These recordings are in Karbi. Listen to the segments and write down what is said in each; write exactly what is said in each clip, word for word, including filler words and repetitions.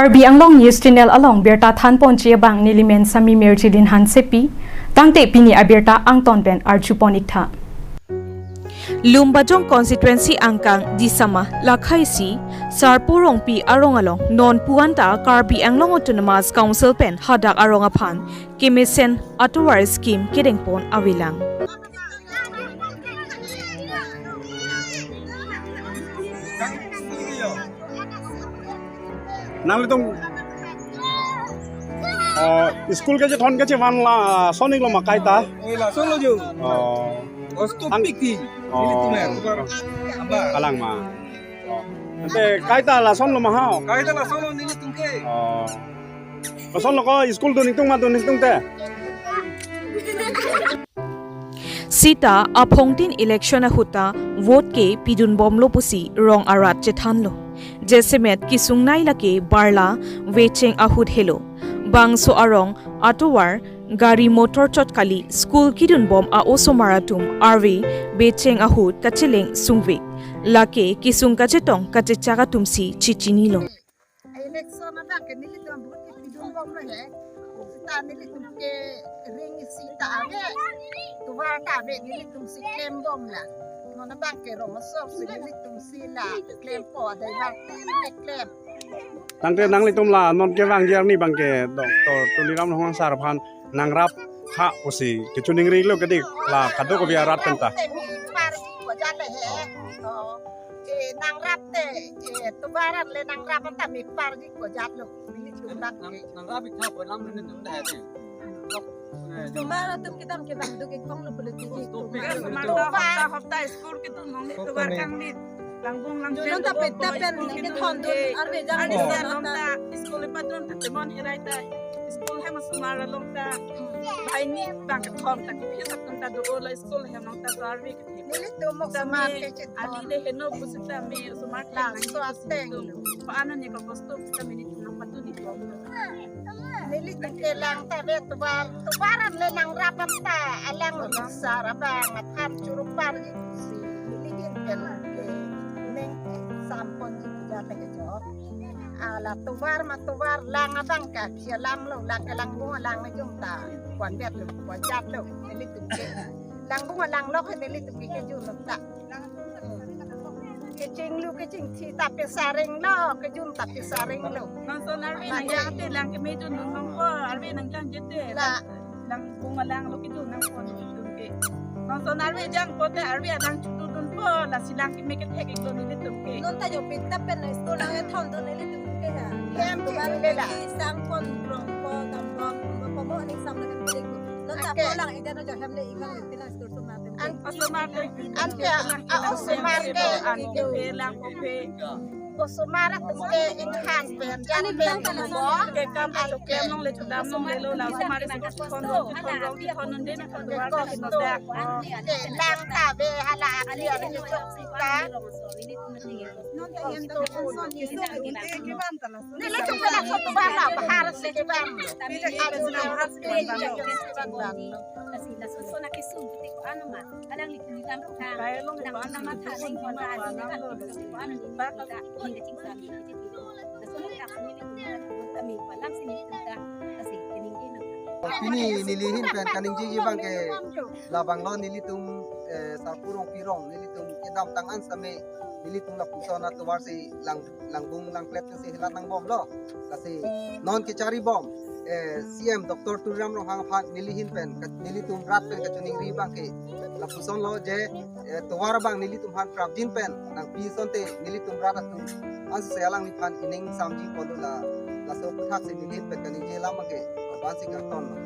Karbi Anglong News Channel along birta thanponji abang nelimen Sami Mirjilin Hansepi, tangte pini abirta angton pen arjupon iktha. Lumbajong constituency angkang Disama Lakhaisi Sarpo Rongpi arong along non puan ta Karbi Anglong Autonomous Council pen hadak arong aphan kemesen atovar scheme kedengpon avelang. Nanglitum, oh, school kachethon kachevan lason iklo ma kaita? Eh, lason lo jo. Oh. Osto Ang- piki. Oh. Nelitum ya, bar. Aba. Kalang ma. Oh. Ante kaita lason lo ma ha? Kaita lason lo nelitum ke. Oh. Lason lo ko school dun ingtung ma dun ingtungte? Sita aphongtin election ahut ta vote ke pidunbomlo pusi rong arat chethanlo. Jasemet kesungnei lake barla vecheng ahut helo. Bangso arong atovar gari motor chot kali school kedunbom a-osomar atum arve becheng ahut kacheleng sungvek. Lake kesung kachetong kachechak atumsi chechinilo. Election abang ke nelitum vote ke pidunbomlo he. Sita nelitum ke ring isi ta ave. Tovar ta ave nelitumsi klembomlo. Non abang ke rong asor si nelitumsi la klempo adai var tin ke klem. Tangte nanglitum la non kevangji arni abang ke Doctor Tuliram Ronghang sar aphan nangrap tha pusi kechuningrilo kedik la kadokave arat pen ta. Te mi par ji ko jale he. Oh. Eh, nangrap te, eh, tovar le nangrap anta mi par ji ko jatlo. Nelitum abang ke. Nangrap iktha ko lam nelitum ta he. Osomar atum kedam kevang duk ingkong lo politik. Osomar ta hopta hopta school kedun nong tovar kangni. Langbung lang. Julon ta peta pen school kedun kethondun arve jang. Ani sa nong ta school padun ta temon herai ta. School hem osomar along ta. Banghini abang kethon ta. Kepis atum ta do la school hem nong ta arve. Nelitum osomar ke chethan. Ali le heno pusita me osomar la so ateng. Pa ano ne ka kosto pusita me nelitum nang patuni ko. Nelitum ke lang ta ave tovar, tovar an le nangrap anta alang lo sar abang aphan churupar ji pusi. Nelihin pen ke neng sampon ji puja te ke jo. Ala tovar ma tovar lang abang ke sia lam lo lang ke langbung alang le jum ta. Kuan bet lo, kuan jat lo. Nelitum ke. Langbung alang lo ke nelitum ke kejun lo ta. Kechinglu kechingthi ta pesaring lo, kejun ta pesaring lo. Nang son arve nang jang te lang keme jun nang hong ko, arve nang jang jete. La. Langbung alang lo kejun nang ko nelitum ke. Nang son arve jang ko te arve adang chutu dunpo, lasi lang keme kethek iklo nelitum ke. Non ta jo pita pen na school lang ethondun nelitum ke ha. Hem. Tovar le la. Sangpon rongpo, dambom, po mo ning sam le kethek. Non ta Ake. Po lang ida no jo hem le ikang pina school sumar. An-, osomar ke, an ke, a, osomar ke, an ke, ke lang ko pe. Osomar atum ke inghan pen, jan pen, mo. Ke kam ke chok pen nong le chodam nong le lo la osomar ke kon rong, kon rong, kon nong de na kon dua ta ke no da. Ke lang ta ave hala api ari chok sita. Nelitum ke laso tovar la bahar si kevan. Bahar si kevan. Kasi laso so na kesung te ko ano ma. Alang nelitum ni kan ka. Kaya long nang ko ano ma tha nang ko ma tha nang ko ano ni ba ka ni ka ching sa ni. Laso na ka ni nelitum kami pa lang si nelitum ka. Kasi kening kening. Pini nelihin pen kaningjeji abang ke labang lo nelitum, eh, Sarpo Rongpi arong nelitum kedamtang an same nelitum lapuson atovar si lang langbung langplet si helat nangbomlo. Lasi non kecharibom, eh, C M Doctor Tuliram Ronghang aphan nelihin pen, ka-, nelitum rat pen kachiningri abang ke lapuson lo je, eh, tovar abang nelitum aphan prapjin pen nangpi asonte nelitum rat atum ansi alangliphan ining samji ponlo la, laso aputhak si nelihin pen kaningje alam abang ke bansi kangton lo.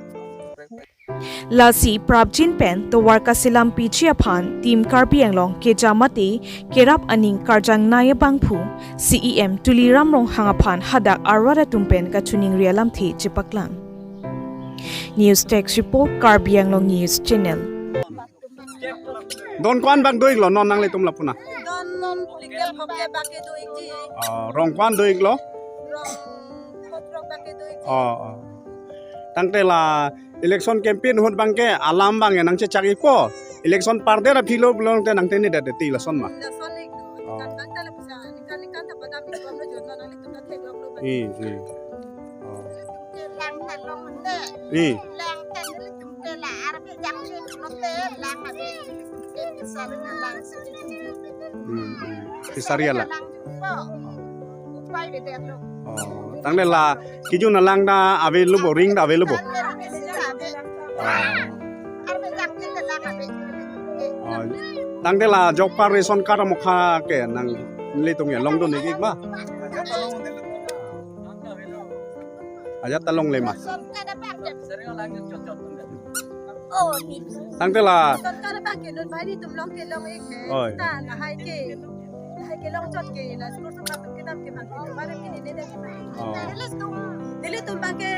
Lasi prapjin pen tovar kasilam piji aphan Team Karbi Anglong keja mate kerap aning karjangnei abangphu C E M Tuliram Ronghang aphan hadak arat atum pen kachiningri alamthe chepaklang. News Desk Report, Karbi Anglong News Channel. Don ko-an abang do-iklo non nanglitum lapu na? Don non phlikep phokep abang ke do-ikji. Oh, rong ko-an do-iklo? Rong phokep abang ke do-ikji. Oh, oh. Tangte la election campaign ahut abang ke alam abang ke nangchechak-ikpo. Election pardet aphi lo pulote nangtengnedet ti lason ma? Lason ik. Oh. Kan abang ta lapuson, ningkan ningkan ta padam ik bom lo jun lo nanglitum ta theklonglo. Eh, eh. Oh. Lang ta long ne. Eh. Lang ta nelitum ke la arbe jang ke lote lang ave. Ke sari na lang si. Hmm, hmm. Fishery alam. Lang po. Upai bede lo. Oh, tangte la kijun alang ta ave lo bo, ring ta ave lo bo. Tangte la ave. Oh. Arbe jang ke lang ave. Oh, tangte la job card, ration card amokha ke nanglitum ke longdun ik ma? Ajat ta longle ma? Oh, ni. Tangte la. Sorkar abang ke non bai nelitum long ke long ik ke. Oi. Ta lahai ke. Lahai ke long chot ke la school sung atum kedam ke bang ke. Tovar ke neli de ke bang. Oh. Nelitum, nelitum bang ke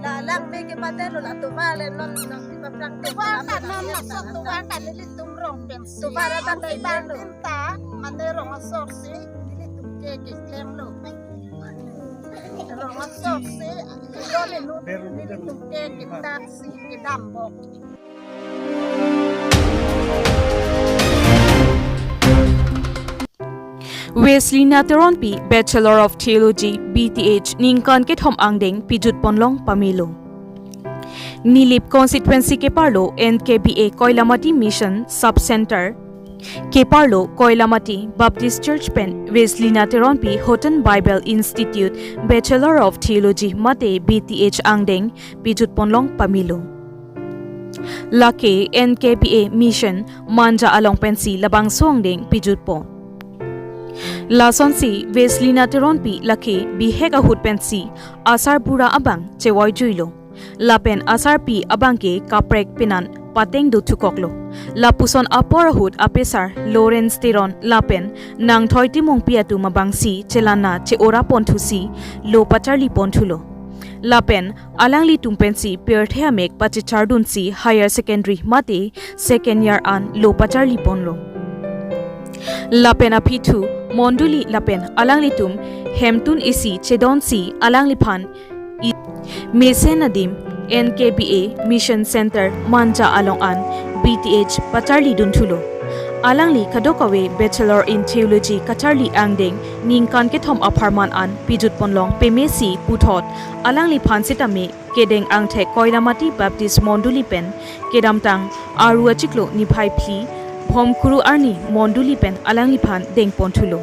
la lang me ke pater lo la tovar le non non di paprak ke. Tovar ta non la so tovar ta nelitum rong pensi. Tovar abang ke bang lo. Ta mane rong asor si nelitum ke keklem lo. Rong asor si, kedam lo, nelitum ke ketak si kedam bok. Weslina Teronpi, Bachelor of Theology, B T H, ningkan kethom angdeng pijut ponlong pamelo. Nilip constituency keparlo N K B A Koilamati Mission Sub Center, keparlo Koilamati Baptist Church pen Weslina Teronpi Houghton Bible Institute Bachelor of Theology mate B T H angdeng pijut ponlong pamelo. Lake N K B A Mission Manja along pensi labangso angdeng pijut pon. Lasonsi Weslina Teronpi lake bihek ahut pensi asarbura abang chevoi juilo. Lapen asarpi abang ke kaprek penan pateng do thukoklo. Lapuson apor ahut apesar Lawrence Teron lapen Nangthoi Timungpi atum abangsi chelana che-ora ponthusi lo pacharli ponthulo. Lapen alanglitum pensi pirthe amek pachechardunsi higher secondary mate second year an lo pacharli ponlo. Lapen aphi thu mondoli lapen alanglitum hemtun isi chedonsi alangliphan i-, mesen adim N K B A Mission Center Manja along an B T H pacharli dunthulo. Alangli kadokave Bachelor in Theology kacharli angdeng ningkan kethom apharman an pijut ponlong pemesi puthot alangliphan sitame kedeng angthek Koilamati Baptist Mondoli pen kedamtang Aru achiklo niphai phli Bhomkuru arni Mondoli pen alangliphan deng ponthulo.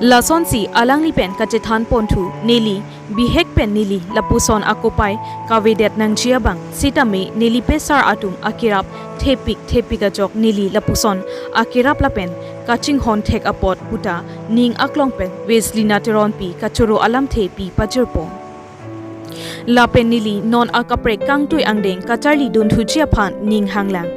Lasonsi alangli pen kachethan ponthu neli bihek pen neli lapuson akopai kavedet nangji abang sitame neli pesar atum akerap thepik thepik ajok neli lapuson akerap lapen kachinghon thek apot puta ning aklong pen Weslina Teronpi kachoro alamthe pi pajirpo. Lapen neli non akaprek kangtui angdeng kacharli dunthuji aphan ning hanglang.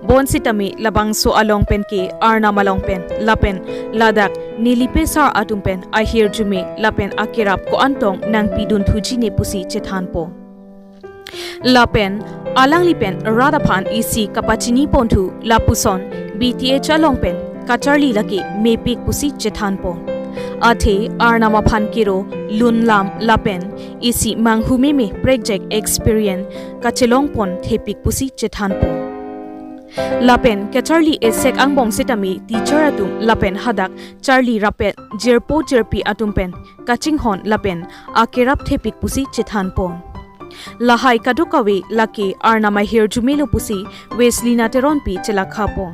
Bonsitame labangso along penke Arnam along pen lapen ladak neli pesar atum pen ahirjume lapen akerap ko-an tong nangpi dunthuji ne pusi chethanpo. Lapen alangli pen rat aphan isi kapachini ponthu lapuson B T H along pen kacharli lake mepik pusi chethanpo. Athe Arnam aphan kero lunlam lapen isi manghumeme prekjak experience kachelong pon thepik pusi chethanpo. Lapen kacharli esek angbong sitame teacher atum lapen hadak charli rapet jirpo jirpi atum pen kachinghon lapen akerap thepik pusi chethanpon. Lahai kadokave lake Arnam ahirjumelo pusi Weslina Teronpi chelakhapon.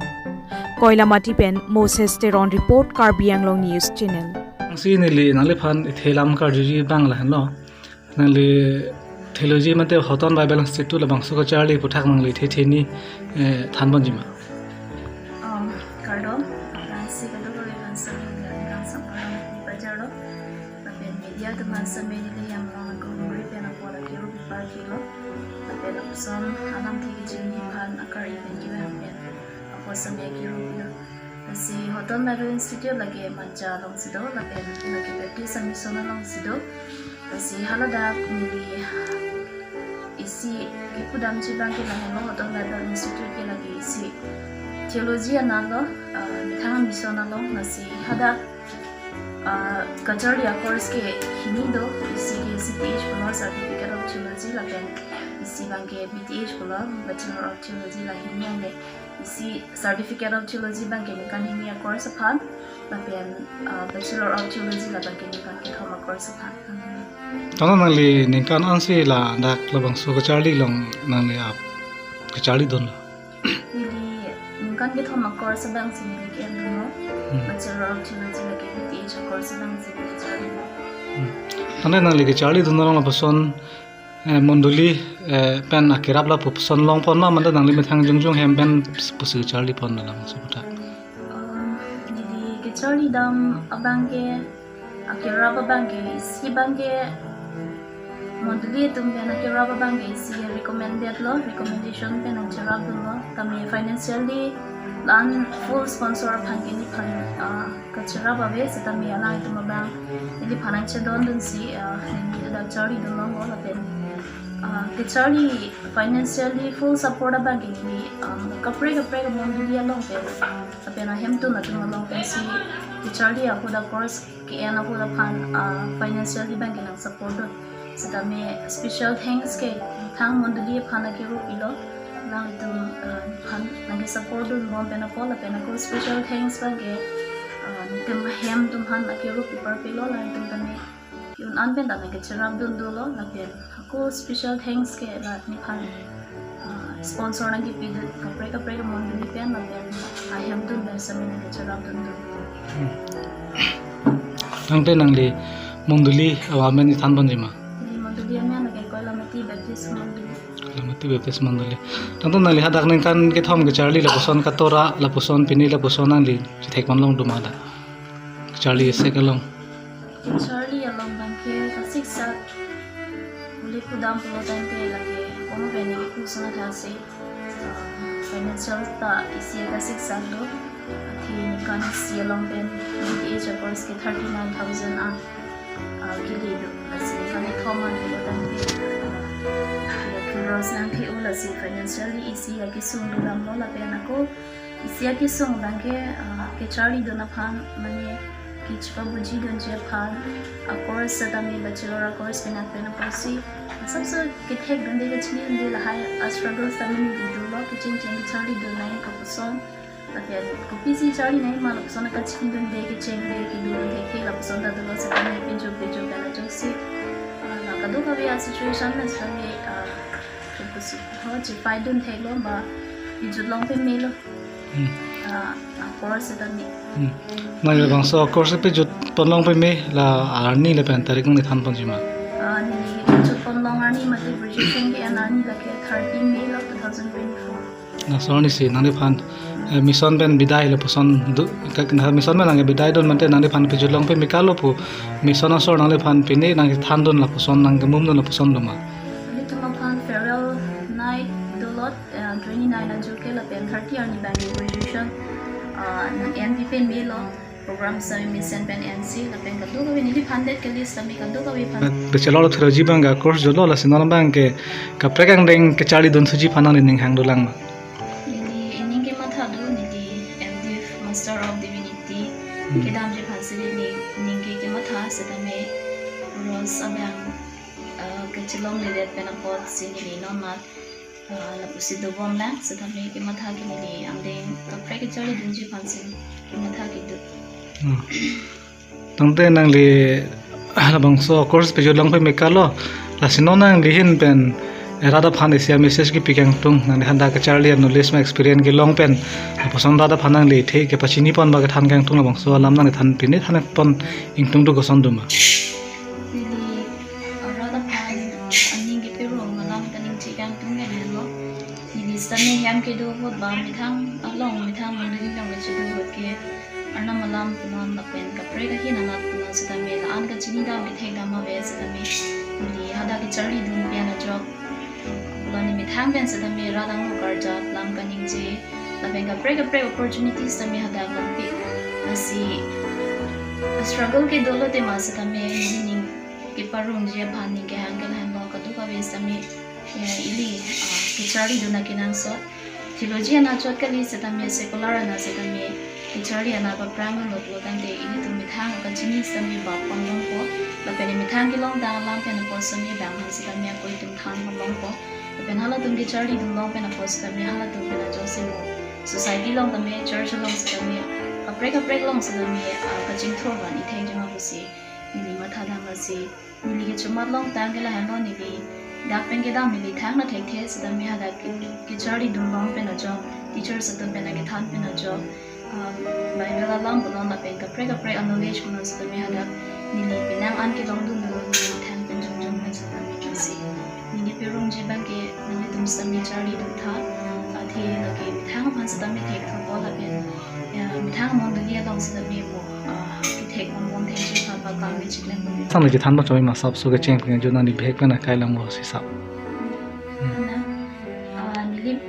Koilamati pen Moses Teron report, Karbi Anglong News Channel. Angsi neli nangliphan ithelam karjuji abang lahenlo. Nangli theology mate Houghton Bible Institute labangso kacharli aputhak nangli thethe ni, eh, thanponji ma? Um, kardom, angsi kadokave aphan sami nangli angkang sampharang pajalo. Lapen media atum aphan sami neli yam long akong ri pen apor akiru pipar kilo. Lapen lapuson alamthe kechini aphan akari pen kiwa pen apor sami akiru pilo. Lasi Houghton Bible Institute lake Manja alongsi do, lapen lake Baptist Mission alongsi do. Lasi haladak neli isi kipudamji abang ke lahenlo, Houghton Bible Institute ke lake isi theology analo, ah, methang mission along, lasi hadak, ah, kacharli a-course ke hini do, isi ke C T H pulo, Certificate of Theology, lapen isi abang ke B T H pulo, Bachelor of Theology, la hini ane. Isi Certificate of Theology abang ke ningkan hini a-course aphan. Lapen, ah, Bachelor of Theology labang ke ningkan kethom a-course aphan. Tangte nangli ningkan ansi ladak labangso kacharli along nangli ap kacharli dunlo? Neli ningkan kethom a-course abang si neli ke-endunlo. Hmm. Bachelor of Theology lake B T H a-course abang si neli charlidun. Hmm. Tangte nangli kacharlidun along lapuson, eh, mondoli, eh, pen akerap lapuson longpon ma, mate nangli methang jongjong hem pen pusi charlipon dalam seputar? Um, neli kacharlidam abang ke, akerap abang ke, isi abang ke mondoli atum pen akerap abang ke isi recommended lo, recommendation pen nangcherapdunlo. Tame financially la-an full sponsor aphan ke neliphan, ah, kacherap ave, setame alanglitum abang neliphan nangchedondunsi, ah, neli ladak charlidun longlo lapen, ah, kacharli financially full support abang ke neli, um, kaprek kaprek mondoli along pen, lapen ahemtun atum along pensi kacharli ahut a-course ke-en ahut aphan, ah, financially abang ke nang support dun. Setame special thanks ke methang mondoli aphan akerup ilo. Alanglitum, ah, aphan nangke-support dunbom pen apot lapen ako special thanks abang ke, ah, nelitum ahemtun aphan akerup iparpelo, alanglitum tame ke-un an pen ta nangkecherapdun dolo lapen ako special thanks ke la neliphan, ah, sponsor nangkepidun kaprek kaprek mondoli pen lapen ahemtun pen setame nangkecherapdun dolo. Hmm. Tangte nangli mondoli amen ithanponji ma? Neli mondoli amen lake Koilamati Baptist Mondoli. Koilamati Baptist Mondoli. Tangte nangli hadak ningkan kethom kacharli lapuson katora lapuson pini lapuson nangli chethekpon long do ma dak? Kacharli isi along. Kacharli along abang ke kasiksak. Uli kudam pulo tangte lake kono pen neli kusona thasi, ah, financial ta isi kasiksak do. Athe ningkan isi along pen B T H a-course ke thirty nine thousand an, ah, kele do. Lasi ningkan kethom an pulo tangte, ah, kele cross nangthe-o, lasi financially isi akesung do damlo lapen ako isi akesung abang ke, ah, kacharlidun aphan mane kechipabujidunji aphan a-course setame bachelor a-course penang pen apotsi asapso kethekdunde kachinidunde lahai a-struggle setame neli dolo, kecheng cheng kacharlidun nangji kopuson lapen kopisi charli nangji ma lapuson kachinidunde kechengde kedodun thekthe lapuson ta dolo setame pejut pejut pen ajoksi, ah, la kadokave a-situation pen setame, ah, kopusi ho chipaidun theklo ba pejut long pemelo. Hmm. Ah, a-course setame. Hmm. Nangli labangso a-course pejutpon long peme la arni lapen tarik nangli thanponji ma? Ah, neli pejutpon long arni mate graduation ke-en arni lake thirteen May lo two thousand twenty-four. Laso arnisi nangliphan, eh, mission pen bidai lapuson do, ka, na mission pen nangkebidaidun mate nangliphan pejut long peme kalo pu mission asor nangliphan pine nangkethandun lapuson nangkemumdun lapuson do ma? Nelitum aphan farewell night dolo, eh, twenty nine ajo ke lapen thirty arni abang ke graduation, ah, nang-enpi pemelo, program setame mesen pen ensi lapen kadokave neliphan det ke list setame kadokave aphan. Bachelor of Theology abang ke course dolo, lasi non abang ke kaprek angdeng kacharlidun thuji aphan nangli ning hang dolang ma? Neli ning kematha do, neli M.Div, Master of Divinity, hmm, kedamji aphansi neli ning ke kematha setame cross abang, ah, kachelongledet pen apotsi neli non mat, ah, lapusi dobomlang setame kematha ke neli angdeng kaprek kacharlidunji aphansi kematha kedo. Hmm. Tangte nangli labangso course pejut long peme kalo, lasi non nangli ahin pen rat aphan isi a-message kepi kangtung, nangli hadak kacharli a-knowledge ma experience kelong pen lapuson rat aphan nangli the kepachinipon ba kethan kangtung labangso alam nangli than pine thanpon ingtung do koson do ma? Neli, ah, rat aphan, ah, aning kepi arong alam kaningje kangtung ke lahelo. Neli setame hem kedo ahut ba methang along, methang mondoli along kachedo ahut ke Arnam alam punon lapen kaprek ahin anat punon setame la-an kachinidam kethekdam ave setame neli hadak kacharlidun pen ajok pulo ne methang pen setame rat angno karjap lam kaningje lapen kaprek kaprek opportunities setame hadak longpi. Lasi struggle ke dolo tema setame neli ning keparongji aphan ning kehang ke lahenlo, kadokave setame, eh, ili, ah, kacharlidun akenangsot. Theology anat chot kali setame secular anat setame kacharli anat aphrang lo pulo tangte ilitum methang kachini setame bap pon longpo. Lapen methang kelongdang alam pen apot setame bang han setame ako itum thanpon longpo. Lapen halatum kacharlidun long pen apot setame halatum pen ajoksi mo society along tame church along setame Kaprek kaprek along setame, ah, kachingthur van ithek jema pusi neli matha dam, lasi neli ke chomat longtang ke lahenlo, neli dak pen kedam neli thangnat thekthe setame hadak ke, kecharli dun long pen ajok, teachers atum pen akethan pen ajok, um, Bible alam punon lapen kaprek kaprek a-knowledge punon setame hadak neli penang an kelong dun dolo, neli thang pen jongjong pen setame chonsi. Neli pirungji abang ke nanglitum setame charli dun tha, athe lake methang aphan setame thekthurpo lapen, ya, methang mondoli along setame mo, ah, kethek mon mon thekji aphan ba kam kechiklang mon. Sang neli than ba choi ma sap so kecheng peng jo nangli bihek pen akai lang mo si sap. Hmm. Na, ah, neli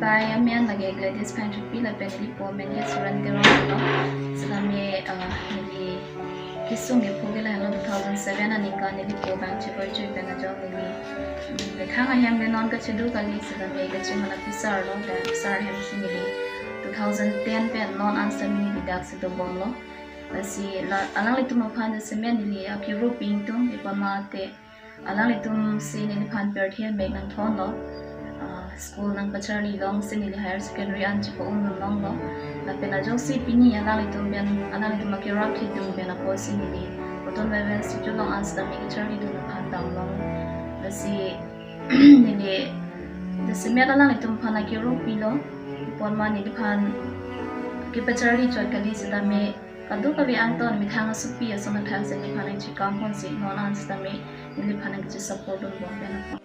bai amen lake Gladys Phangchopi lapen neli po amen ke Suren Teron lo. Setame, ah, neli kesung kepho ke lahenlo two thousand seven aningkan, neli po abang chepoi chui pen ajok neli methang ahem le non kachedu kali setame kachimana pisar lo, dan pisar ahem si neli two thousand ten pen non an setame neli daksi dobomlo. Lasi la alanglitum aphan jasemet neli akero pi ingtung, pi pon mate alanglitum si neliphan pirthe mek nangthonlo. Ah, school nangpacharli long si neli higher secondary an chepa-un dun longlo. Lapen ajoksi pini alanglitum pen, alanglitum akirap thedung pen apotsi neli Proton Bible Institute along an setame kecharli dun aphan damlong. Lasi neli jasemet alanglitum aphan akero pilo, pi pon ma neliphan kepacharli chot kali setame kadokave angton methang asopi ason athak si neliphan nangchekam ponsi non an setame neliphan nangche-support dunbom pen apot.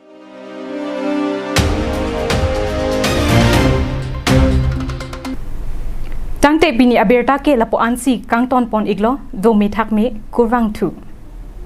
Tangte pini abirta ke lapu ansi kangton pon iklo, dome thakme, kurvangthu.